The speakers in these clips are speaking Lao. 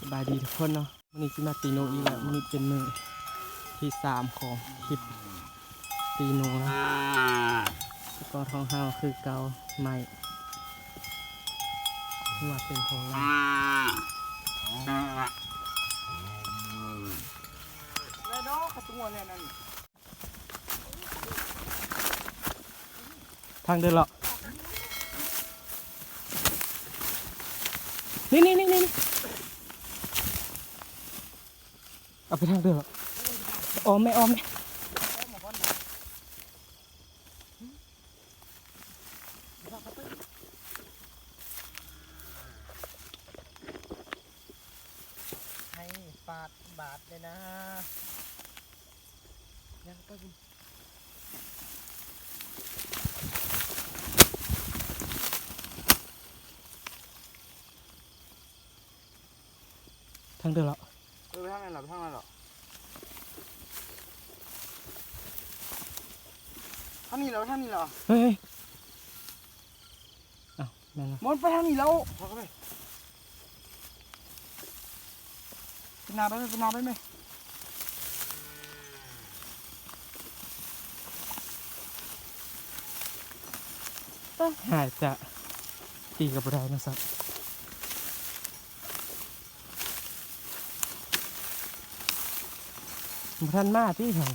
ສະບາຍດີທຸກຄົນເນາະ, ມື້ນີ້ຊິມາຕີໜູອີກແລ້ວ. ມື້ນີ້ເປັນມື້ທີສາມຂອງຄລິບຕີໜູເນາະ. ອຸປະກອນຂອງເຮົາຄືເກົ່າ, ໄມ້ ວ່າເປັນຂອງລາວ. ທາງເດີນເລາະ ນີ້ໆໆໆ ເອົາໄປທາງເດີນເລາະ ອ້ອມແມ່ ອ້ອມແມ່. ໃຫ້ປາດບາດເລີຍນະ ຍັງໄປພຸ້ນ. ທາງເດີນເລາະ ເອີ ໄປທາງນັ້ນລະ ໄປທາງນັ້ນລະ ທາງນີ້ລະ ໄປທາງນີ້ລະ. ເຮີ້ຍ ອ້າວ ແມ່ນລະ ມັນໄປທາງນີ້ແລ້ວ. ເຂົ້າໄປ ເປັນໜ້າໄປແມ່ ເປັນໜ້າໄປແມ່. ຕາຍ ຫາຍຈະ ຕີກໍບໍ່ໄດ້ນະສັດ. ບໍ່ທັນມາຕິເຮົາ.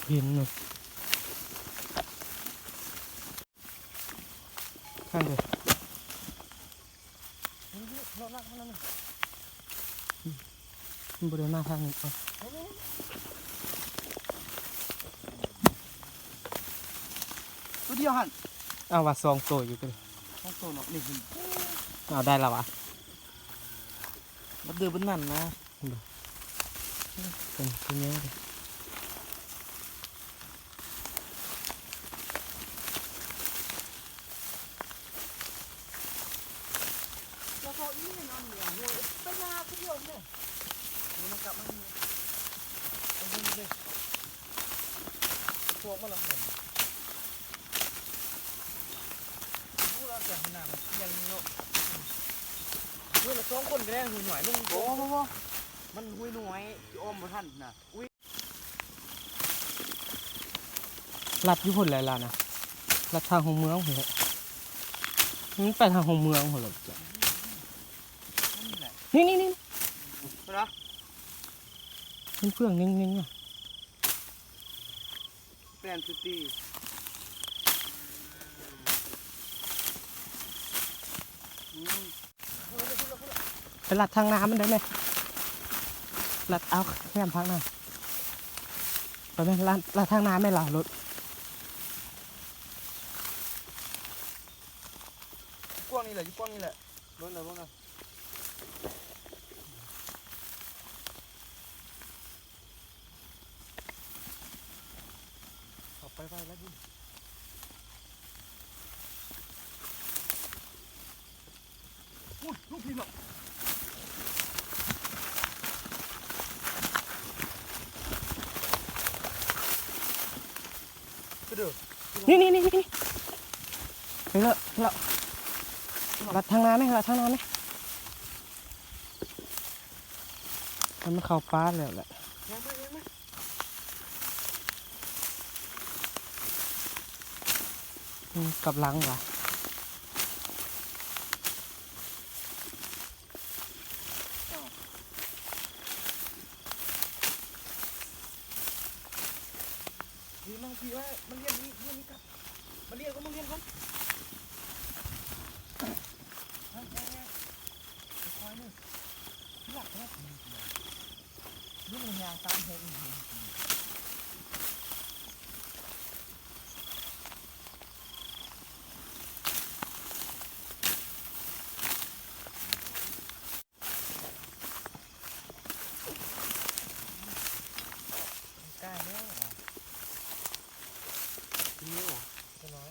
ເຫັນຢູ່ ທາງເດີ ມັນບໍ່ໄດ້ມາທາງນີ້. ໂຕດຽວຫັ້ນ ເອົາວ່າສອງໂຕຢູ່ ສອງໂຕເນາະ ນີ້ ເອົາໄດ້ລະຫວາ. ບັດເດີບັດນັ້ນນະ ເປັນຄືແນວ ແລ້ວເຂົາອີ່ນັ້ນນະ ໂອ້ຍ ໄປນາຜູ້ດຽວແມ່ ມັນກັບມານີ້ ໄປເບິ່ງເລີຍ ພວກມັນລະ ໂອ້ ລະແຕ່ໜ້າມັນປ່ຽນເນາະ ເອີ ລະສອງຄົນກໍໄດ້ຫຸຍໜ້ອຍລົງ ບໍ່ ບໍ່ ບໍ່ ມັນຫຸຍໜ້ອຍ ຊິອ້ອມບໍ່ທັນນະ. ລັດຢູ່ພຸ້ນແຫຼະລະນະ ລັດທາງຫົວເມືອງພຸ້ນແຫຼະ ມັນໄປທາງຫົວເມືອງພຸ້ນແຫຼະ. ນີ້ໆໆ ມັນເຟືອງນິ່ງໆ ນະ ແປນສະຕີ ອືມ. ໄປລັດທາງໜ້າມັນໄດ້ແມ? ລັດເອົາແຄມທາງໜ້າ ໄປແມ? ລັດ ລັດທາງໜ້າແມ? ລາວລົດ ຢູ່ກວ້າງນີ້ແຫຼະ ຢູ່ກວ້າງນີ້ແຫຼະ ລົດນະ ລົດນະ. ເຂົ້າໄປໄວແລ້ວບຸ້ນ ອຸ້ຍ ລູກພີ້ເນາະ ໄປເດີ ນີ້ໆໆໆ ໄປເລີະ ເລີະ ລັດທາງໜ້າແມ ລັດທາງໜ້າແມ. ໃຫ້ມັນເຂົ້າປ່າແລ້ວແຫຼະ ຍ່າງມາ ຍ່າງມາ ອືມ ກັບຫຼັງຫວາ ນີ້ມາພີ້ໄວ້ ມາລ້ຽງນີ້ ລ້ຽງນີ້ກັບ ມາລ້ຽງກ່ອນ ມາລ້ຽງກ່ອນ ຍ່າງໆໆ ຄ່ອຍໆ ນີ້ ທີ່ຫຼັກແທ້ ນີ້ມັນຍ່າງຕາມຫົວອີກ ກ້າແລ້ວ ກິນແລ້ວ ຕົວນ້ອຍ.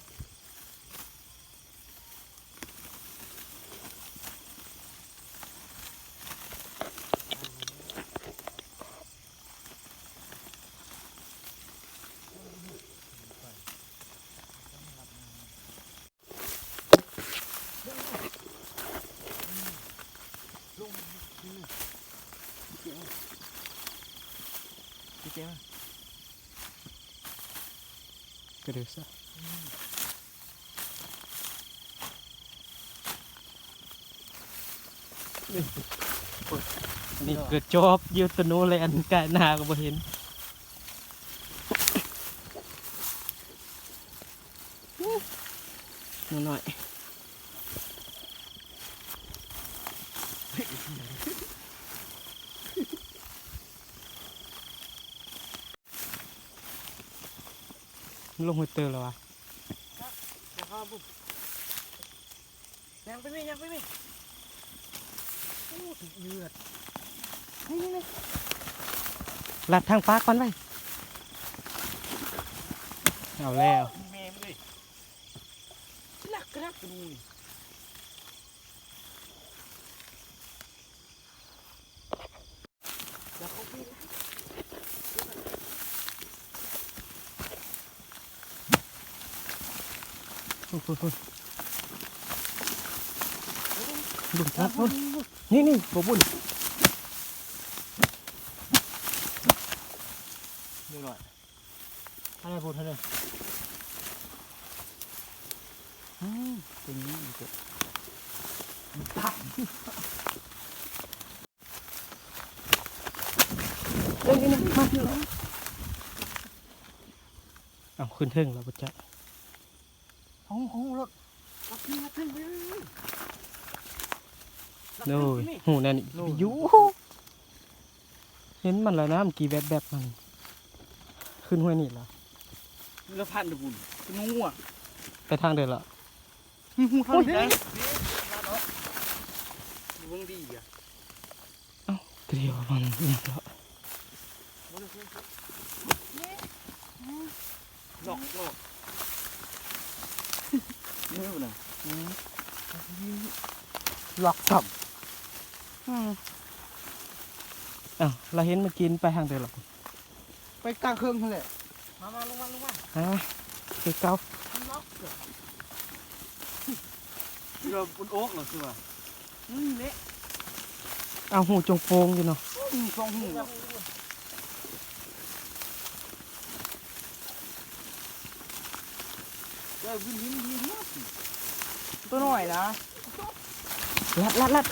ກະເດີຊະ ນີ້ເກີດຈອບຢູ່ ໂຕໂນແລ່ນກາຍໜ້າກໍບໍ່ເຫັນ. ໜູນ້ອຍ ມັນລົງຫ້ວຍເຕີແລ້ວວະ. ຍ່າງໄປແມ່ ຍ່າງໄປແມ່. ໂອ້ ຖືກເຫຍື່ອ. ນີ້ໆໆ ລັດທາງປາກ່ອນໄວ້. ເອົາແລ້ວ ແມ່ເອີຍ. ລັກກະລັກກະດູນີ້. ພຸ້ນໆໆ ລຸ້ນ ພຸ້ນ ນີ້ໆ ບໍ່ບຸນ ນີ້ໜ້ອຍ. ອັນນັ້ນພຸ້ນ ອັນນັ້ນ ອືມ ເປັນຫຍັງອີກ ເອີ ນີ້ໆ ມາ ເອົາ ຂຶ້ນເທິງແລ້ວບໍ່ຈັກ. ເອົາ ເອົາລົດ ລັກນີ້ ລັກເທິງໄປເລີຍ. ໂອ້ຍ ຮູ້ແນວນີ້ຢູ່. ເຫັນມັນແລ້ວນະ ເມື່ອກີ້ແວບໆ ມັນຂຶ້ນຫ້ວຍນີ້ລະ ລະພັນດະບຸນ ຂຶ້ນຫົວ. ໄປທາງໃດລະ? ຮູ້ທາງໃດ? ເບິ່ງດີອະ. ເອົ້າ ກະດຽວມັນຫຍັງລະ? ລັອກ ລັອກ ນີ້ນະ ອືມ ລັອກຊ້ຳ ອືມ. ອ້າວ ລະເຫັນເມື່ອກີ້ໄປທາງໃດລະ? ໄປກາງເຄິ່ງຫັ້ນແຫຼະ. ມາ ມາ ລົງມາ ລົງມາ ຫາ ຄືເກົ່າ ມັນລັອກ ເກືອບມັນອອກແລ້ວຄືວ່າ. ອືມ ນີ້ແຫຼະ ເອົາ ຮູຈົງໂປ່ງຢູ່ເນາະ. ອືມ ສອງຮູ ເອີ ວິນ ວິນ ວິນ ໂຕນ້ອຍນະ. ລັດ ລັດ ລັດ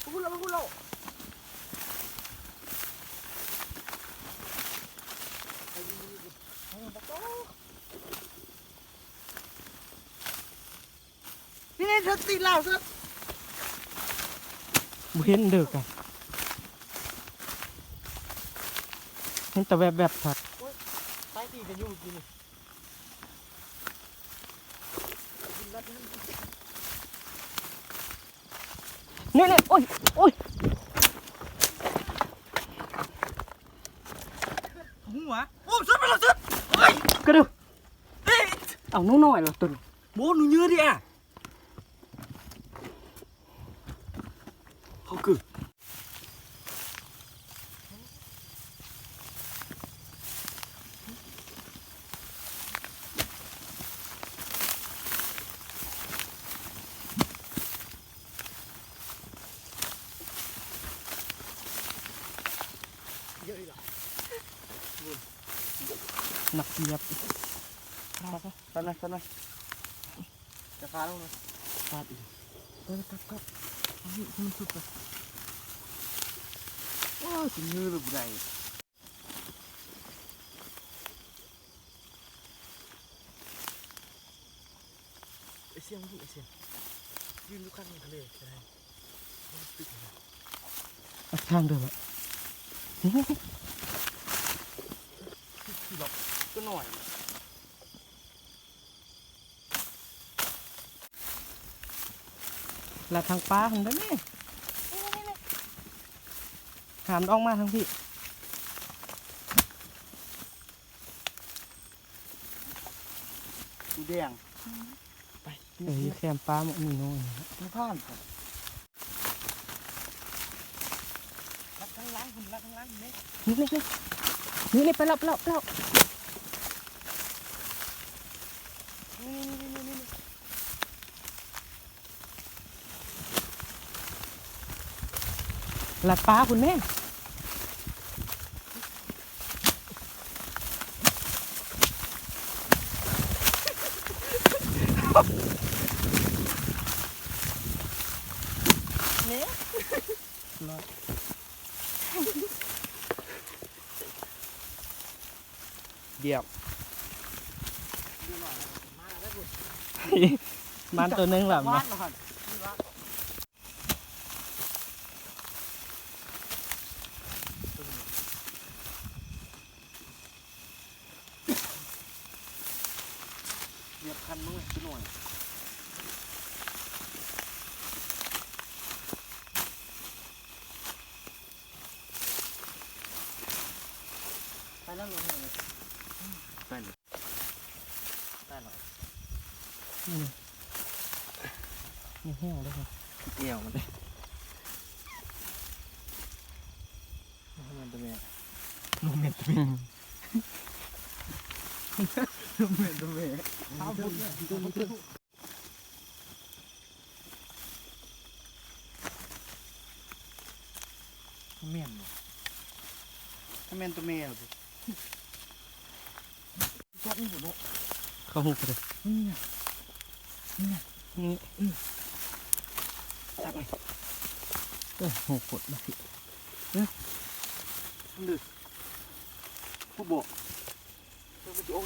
ພຸ້ນລະ ພຸ້ນລະ. ນີ້ ເທິງຕີນລາວຊະ ບໍ່ເຫັນເດີກະ ເຫັນແຕ່ແວບໆ ທັດ. ໂອ້ຍ ຕາຍຕີກັນຢູ່ກີ້ນີ້. ນີ້ໆ ໂອ້ຍ ໂອ້ຍ ຫົວ ໂອ້ ສຸດໄປແລ້ວ ສຸດ ໂອ້ຍ ກະດູ ເອີຍ ເອົາ ໜູນ້ອຍລະຕົວນີ້ ບໍ່ ໜູເຫຍື່ອເດ ເຂົາຄື ໜັກເຫຍີບ ຕັດໄວ້ ຕັດໄວ້ ຈະຄາລົງເລີຍ ຕັດອີກ ຕັດ ຕັດ ຕັດ ເອົາໃຫ້ມັນສຸດໄປ. ໂອ້ຍ ຊິງືລະບໍ່ໄດ້. ໄອ້ສຽງ ໄອ້ສຽງ ຢືນຢູ່ກາງທະເລກະໄດ້ ມັນປິດແລ້ວ ອັດທາງເດີ ຕົວນ້ອຍ. ລັດທາງປ່າຫັ້ນເດີແມ່ ຫ້າມອອກມາທາງພີ້ ສີແດງ ໄປ ເອີ ຢູ່ແຄມປ່າໝົກມີໂນນ ຢູ່ຜ່ານ ລັດທາງຫຼັງພຸ້ນ ລັດທາງຫຼັງເດ້ ນີ້ໆໆ ນີ້ໆ ໄປລອບໆ ລອບ ນີ້ໆໆ ນີ້ໆ. ລັດປ່າພຸ້ນແມ່. ນີ້ ລອດ ດຽບ ມັນໂຕໜຶ່ງລະ. ດຽບຄັນມື້ ໂຕນ້ອຍ ໄປແລ້ວ ລົງແຮງ ໄປ ຕາຍແລ້ວ ອືມ ມີແຮງເດ້ ແອວມັນເດ້ ບໍ່ແມ່ນຕົວແມ່ ບໍ່ແມ່ນຕົວແມ່ ບໍ່ແມ່ນຕົວແມ່ ເອົາ ແມ່ນບໍ່? ບໍ່ແມ່ນຕົວແມ່ຕິ? ເຈາະນີ້ບໍ່ເນາະ ເຂົ້າຮູບເລີຍ ນີ້ນະ ນີ້ນະ ນີ້ ເອີ ຈັບໄວ້ ເອີ ຮູບກົດມາ ເອີ ເດີ ຮູ້ບໍ່?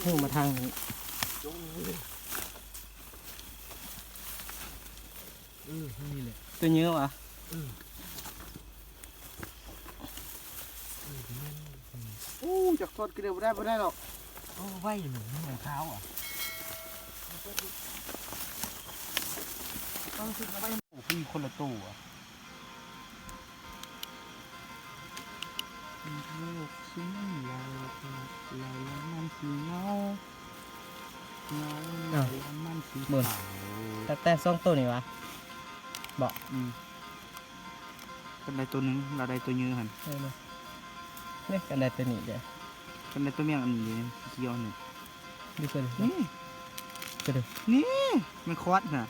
ໂອ້ ມາທາງນີ້ ເອີ ທາງນີ້ແຫຼະ ຕົວເຍີຫວາ? ເອີ ເອີ ແມ່ນ ໂອ້ ຈັກຊອດຄືດຽວບໍ່ໄດ້ ບໍ່ໄດ້ດອກ ເອົາໄວ້ ມັນຂາວອ່ະ ເອົາ ຄືຄົນລະໂຕອ່ະ. ໂລກສີເຫລືອງ ແລ້ວມັນສີເຫງົາ ເຫງົາ ເອີ ແລ້ວມັນສີຂາວ ແຕ່ ແຕ່ສອງໂຕນີ້ຫວາ ເບາະ ອືມ ກັນໄດ້ໂຕໜຶ່ງ ລາວໄດ້ໂຕເຍີຫັ້ນ ເອີ ນີ້ ກັນໄດ້ໂຕນີ້ເດ້ ກັນໄດ້ໂຕແມງອັນນີ້ເດ້ ຂຽວນີ້ ນີ້ ນີ້ ນີ້ ແມ່ນຄອດນະ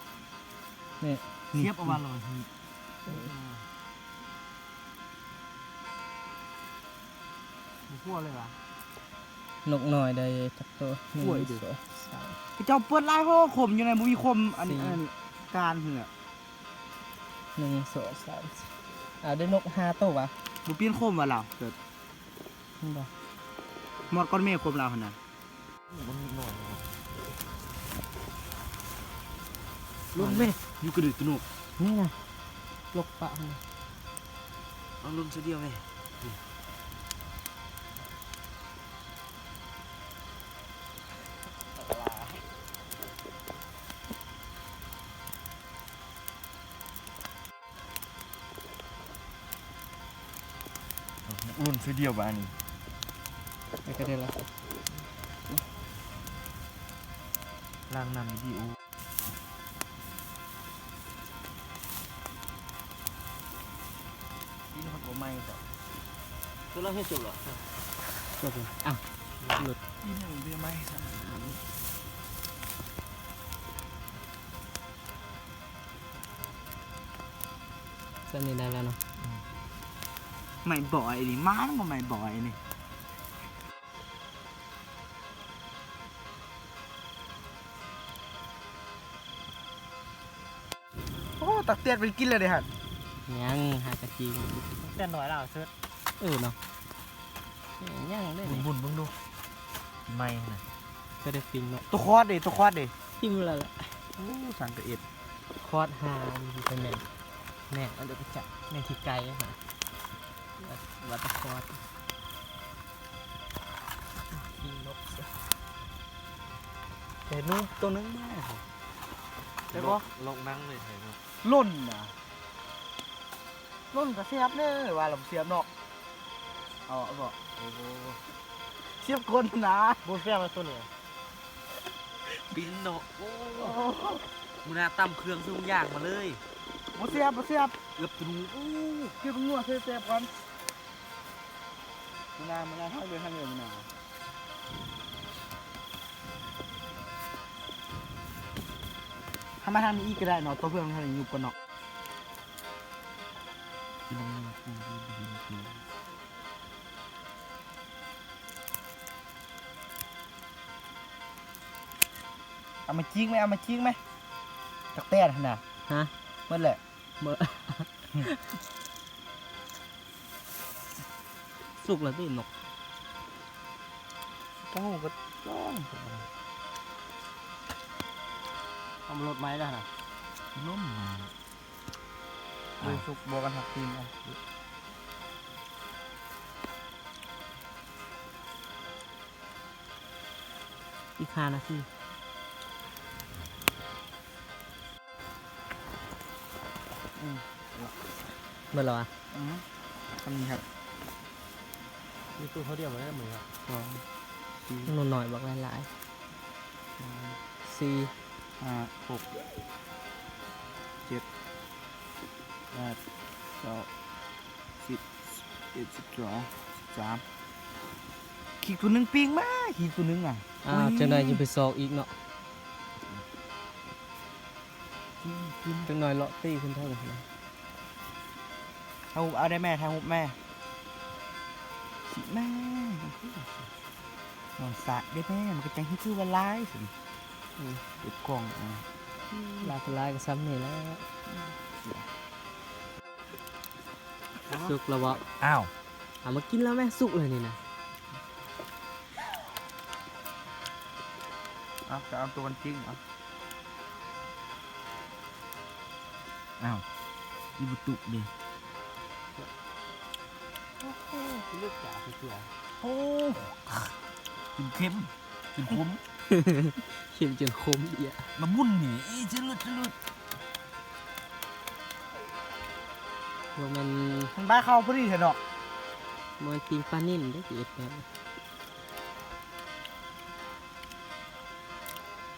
ນີ້ ສຽບເອົາມາເລີຍ ເອີ ບໍ່ພົວເລີຍຫວາ? ນົກນ້ອຍໄດ້ຈັກໂຕ? ໜຶ່ງ ສອງ ສາມ ເຈົ້າເປີດຫຼາຍພໍ ຄົມຢູ່ໃນ ບໍ່ມີຄົມ ອັນ ອັນການຫັ້ນແຫຼະ ໜຶ່ງ ສອງ ສາມ ສີ່ ອ່າ ໄດ້ນົກຫ້າໂຕຫວາ? ບໍ່ປ່ຽນຄົມຫວາລາວ? ເກີດ ເຫັນບໍ່? ມອດກ່ອນແມ່ຄົມລາວຫັ້ນນະ. ລົງແມ່ ຢູ່ກະດືໂຕໂນກ ນີ້ນະ ລົກປະຫັ້ນນະ ເອົາລົງຊະດຽວແມ່ ລົງຊະດຽວບາດນີ້ ໄປກະເດີລະ ລ້າງນ້ຳດີໆ ໂອ ກິນຮອດບໍ່ໄໝ້ຊະ ຄືລາວເຮັດຈົບລະ ຈົບລະ ອ່ະ ຫຼຸດ ກິນເບຍໄມ້ຊະ. ສ່ຳນີ້ໄດ້ແລ້ວເນາະ ອືມ ໄມ້ບອຍນີ້ ມານບໍ່ໄມ້ບອຍນີ້ ໂອ້ ຕັກຕຽນໄປກິນແລ້ວເດ້ຫັ້ນ ຍັງ ຫາກະຈີ ແຕ່ນ້ອຍລາວສຸດ ເອີເນາະ ຍັງເດ້ ບຸນໆ ເບິ່ງດູ ໄມ້ນະ ຈະໄດ້ປີ້ງເນາະ ໂຕຄອດເດ້ ໂຕຄອດເດ້ ຖິ້ມແລ້ວລະ ໂອ້ ສັງກະເອັດ ຄອດຫາ ມັນເປັນແມ່ນ ແມ່ນ ອັນເດີກະຈະ ແມ່ນຂີ້ໄກ່ຫາ ວ່າ ວ່າແຕ່ຄອດ ປີ້ງນົກ ແຕ່ໜູໂຕໜຶ່ງມາ ແຕ່ບໍ່ ລົກນັ່ງເລີຍ ໂລນນະ ໂລນກະແຊບເດີ ວ່າລະແຊບເນາະ ເອົາ ເອົາບໍ່ ໂອ້ ແຊບກົ້ນນະ ບໍ່ແຊບໂຕນີ້ ປິ່ນເນາະ ໂອ້ ມື້ໜ້າຕຳເຄື່ອງຊຸງຢ່າງມາເລີຍ ບໍ່ແຊບ ບໍ່ແຊບ ເກືອບຕະໜູ ໂອ້ ເກັບໜູໃສ່ແຊບກ່ອນ ມື້ໜ້າ ມື້ໜ້າ ທາງເດີ ທາງເດີ ມື້ໜ້າ ເຮົາມາທາງນີ້ອີກກະໄດ້ເນາະ ໂຕເພື່ອນທາງນີ້ຢູ່ກ່ອນເນາະ. ເອົາມາຈິກໄໝ? ເອົາມາຈິກໄໝ? ຈັກແຕ່ນຫັ້ນນະ? ຮະ? ໝົດແລ້ວ. ເໝິດ ສຸກແລ້ວຕິນົກ? ເຈົ້າກໍລອງ ເອົາມາລົດໄມ້ແລ້ວນະ ລົ້ມ ເອົາສຸກບໍ່ກັນຮັກຕີນເອົາ. ອີກຫ້ານາທີ. ອືມ ເບິດແລ້ວຫວາ? ອືມ ສ່ຳນີ້ຄັບ. ມີຕູ້ເທົ່າດຽວບໍ່ໄດ້ມື້ນີ້ ສອງ ສີ່ ໜູນ້ອຍບັກຫຼາຍໆ ສາມ ສີ່ ຫ້າ ຫົກ ເຈັດ ແປດ ເກົ້າ ສິບ ສິບເອັດ ສິບສອງ ສິບສາມ ຂີກຕົວໜຶ່ງປີ້ງມາ ຂີກຕົວໜຶ່ງອະ. ອ້າວ ໂອ້ຍ ຈັກໜ້ອຍຊິໄປຊອກອີກເນາະ. ກິນ ກິນ ຈັກໜ້ອຍເລາະຕີຂຶ້ນເທິງ. ຖ່າຍຮູບເອົາໄດ້ແມ່ ຖ່າຍຮູບແມ່ ແມ່ ນອນສະເດ້ແມ່ ມັນກໍຈັ່ງຄືວ່າຫຼາຍ. ອືມ ເກັບກ້ອງ ອືມ ຫຼາຍກໍຫຼາຍກໍສ່ຳນີ້ແຫຼະ. ສຸກແລ້ວບໍ່? ອ້າວ ເອົາມາກິນແລ້ວແມ່ ສຸກເລີຍນີ້ນະ. ເອົາ ຈະເອົາຕົວມັນຈິງ ເອົາ ອ້າວ ອີ່ບໍ່ຕຸກເດ້. ໂອ້ໂຫ ເລືອກຈາກເທື່ອ ໂອ້ ເຄັມ ເຄັມ ເຄັມ ເຄັມຈົນຂົມເອີຍ ລະມຸນນີ້ ອີ ຈະຫຼຸດ ຈະຫຼຸດ. ບໍ່ແມ່ນ ມັນບ້າເຂົ້າພໍດີແທ້ເນາະ. ບໍ່ແມ່ນປີ້ງປານິນເດ້ ຊິເຮັດແບບ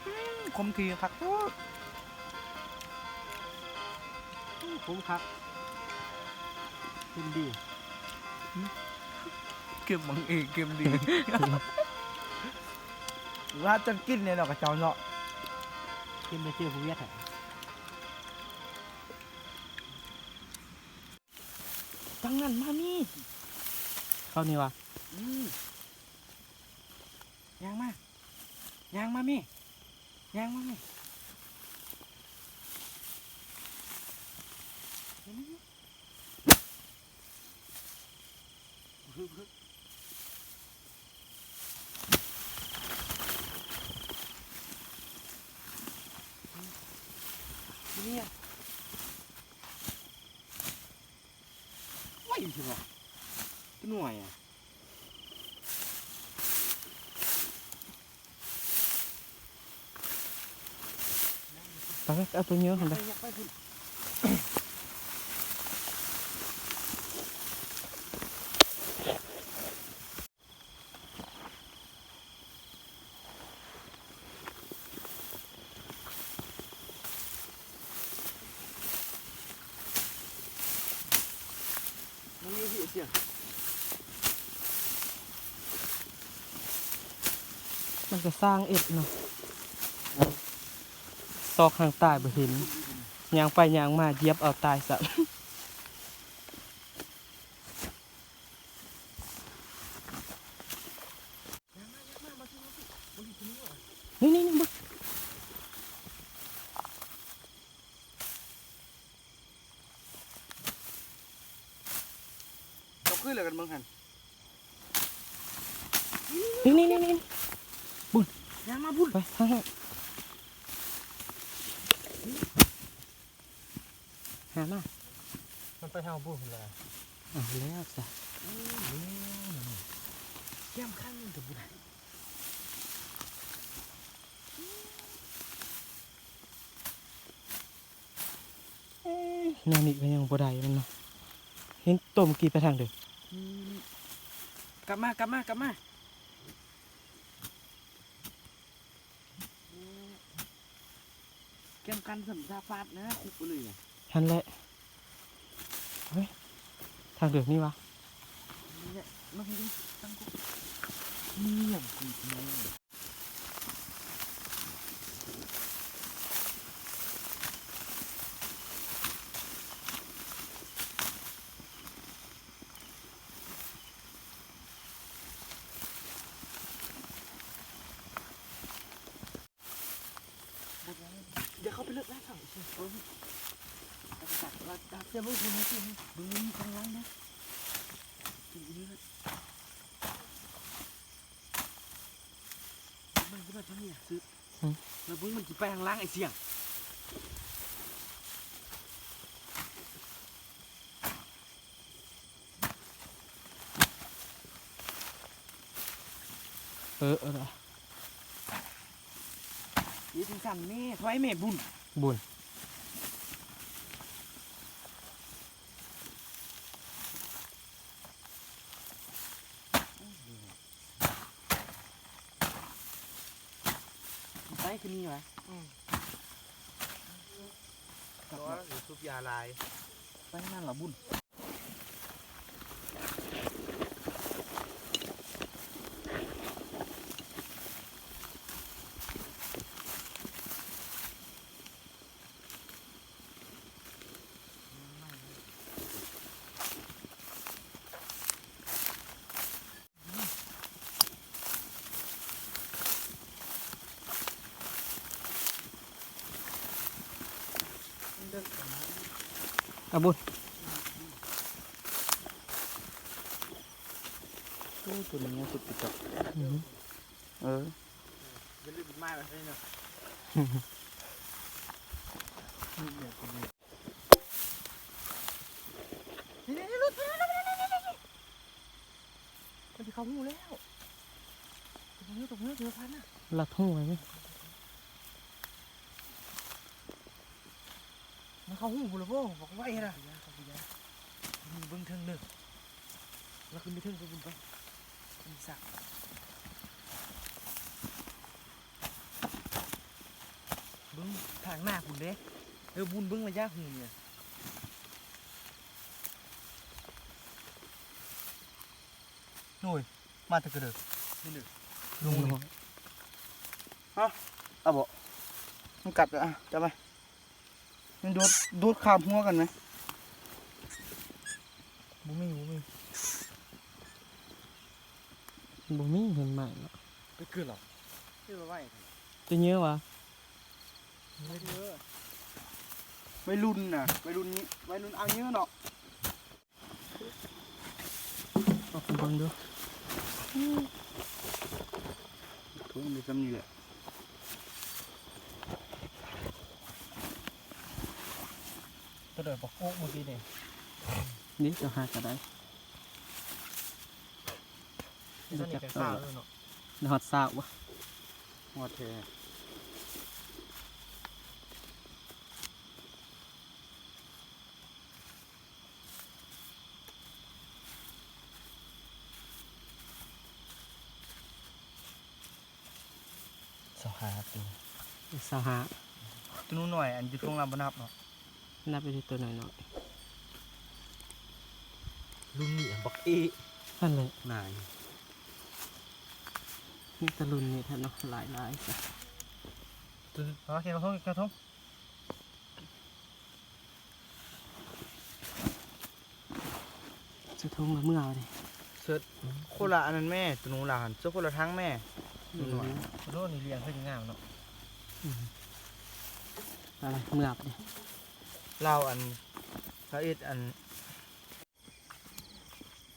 ອືມ ຂົມຂີ້ຄັກ ອືມ ຂົມຄັກ ເຄັມດີ ເຄັມບັງເອງ ເຄັມດີ. ວ່າຈັ່ງກິນແນ່ເນາະ ຂະເຈົ້າເນາະ ກິນໄປເຈີຜູ້ຫວຽດ. ທາງນັ້ນມາມີ ເຂົ້ານີ້ຫວາ? ອືມ ຍ່າງມາ ຍ່າງມາມີ ຍ່າງມາມີ. ນີ້ ໄວຊິບໍ່ ໜ່ວຍອະ. ໄປ ເອົາຕົວເຍອະຫັ້ນໄປ. ມັນກໍຊ່າງເອັດເນາະ ຊອກທາງຕາຍບໍ່ເຫັນ ຍ່າງໄປຍ່າງມາຢຽບເອົາຕາຍຊ້ຳ. ນີ້ໆໆ ເບິ່ງ ເອົາຄືນແລ້ວກັນເບິ່ງຫັ້ນ ນີ້ໆໆໆ ເບິ່ງ ຍ່າງມາພຸ້ນ ໄປທາງນັ້ນ. ຫາມາ ມັນໄປທາງພຸ້ນແລ້ວ ອ້າວ ແລ້ວຊະ ໂອ້ຍ ແກ້ມຄັນມັນກໍບໍ່ໄດ້. ເອີ ແນວນີ້ກໍຍັງບໍ່ໄດ້ມັນເນາະ ເຫັນໂຕເມື່ອກີ້ໄປທາງໃດ? ກັບມາ ກັບມາ ກັບມາ. ແກ້ມກັນສຳຊາຟາດນະ ຄຸກໄປເລີຍ ຫັ້ນແຫຼະ. ເຮີ້ຍ ທາງເດີນນີ້ຫວາ? ນີ້ແຫຼະ ມາພີ້ ຕັ້ງກົກ ນີ້ຫຍັງກູແທ້. ເບິ່ງ ເບິ່ງ ເບິ່ງ ເບິ່ງທາງຫຼັງເດີ ມັນຈະໄປທາງນີ້ນະ ອືມ ແລ້ວເບິ່ງມັນຊິໄປທາງຫຼັງໄອ້ສຽງ. ເອີ ເອີ ເຮັດຈັ່ງຊັ້ນແມ່ ຖອຍແມ່ບຸນ ບຸນ. ໄປຄືນີ້ຫວາ? ອືມ ແຕ່ວ່າສູບຢາຫຼາຍ ໄປນັ້ນລະບຸນ. ອາບຸນ ໂອ້ ຕົວນີ້ຍັງສຸດກະຈອກ ອືມ ເອີ ຢ່າລືມມາແບບນີ້ເນາະ ນີ້ໆໆ ນີ້ໆ ມັນຊິເຂົ້າຮູແລ້ວ ຕົກເມືອ ຕົກເມືອ ເສືອພັນນະ ລັດຮູໄວ້ເວີຍ ມັນເຂົ້າຮູພຸ້ນລະບໍ່ ບອກໄວ້ນະ ເບິ່ງເທິງເດີ ລະຂຶ້ນໄປເທິງໄປພຸ້ນໄປ ມັນສະ ເບິ່ງທາງໜ້າພຸ້ນເດ້ ເດີບຸນ ເບິ່ງໄລຍະຮູນີ້ ໂອ້ຍ ມາແຕ່ກະເດີ ນີ້ເດີ ລົງນີ້ ເອົ້າ ເອົາບໍ່ ມັນກັດ ອະ ຈັບໄວ້ ມັນໂດດ ໂດດຂ້າມຫົວກັນໄໝ? ບໍ່ມີ ບໍ່ມີ ບໍ່ມີເຫັນໄໝເນາະ ໄປຄືນເອົາ ຄືໄວ້ ຈະເຍອະຫວາ? ໄວລຸ້ນນະ ໄວລຸ້ນນີ້ ໄວລຸ້ນເອົາເຍອະເນາະ ອອກມາເບິ່ງດູ ໂຖມີສ່ຳນີ້ແຫຼະ ໂຕໃດບັກໂອກມື້ກີ້ນີ້ ນີ້ເຈົ້າຫາກະໄດ້ ໄດ້ຈັກໂຕ ໄດ້ຮອດຊາວບໍ່? ຮອດແທ້. ຊາວຫ້າໂຕ ຊາວຫ້າ ໂຕໜູນ້ອຍ ອັນຢູ່ທົ່ງລາວບໍ່ນັບເນາະ ນັບໄປທີ່ໂຕນ້ອຍໆ ລຸ້ນນີ້ບັກເອະ ຫັ້ນແຫຼະ ນາຍ ມີແຕ່ລຸ້ນນີ້ແທ້ເນາະ ຫຼາຍໆຊະ ໂຕ ເອົາ ເຮັດກະທົງ ເຮັດກະທົງ. ໃສ່ຖົງລະເມືອເດ້ ເສີດຄົນລະອັນນັ້ນແມ່ ໂຕໜູລະຫັ້ນ ເສີດຄົນລະຖັງແມ່ ອືມ ໂຕນ້ອຍ ໂຕນີ້ລ້ຽງຄືຊິງາມເນາະ ອືມ ໄປເມືອເດ້ ລາວອັນ ລາວເຮັດອັນ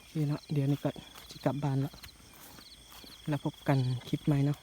ໂອເຄເນາະ ດຽວນີ້ກະຊິກັບບ້ານລະ ແລ້ວພົບກັນຄລິບໃໝ່ເນາະ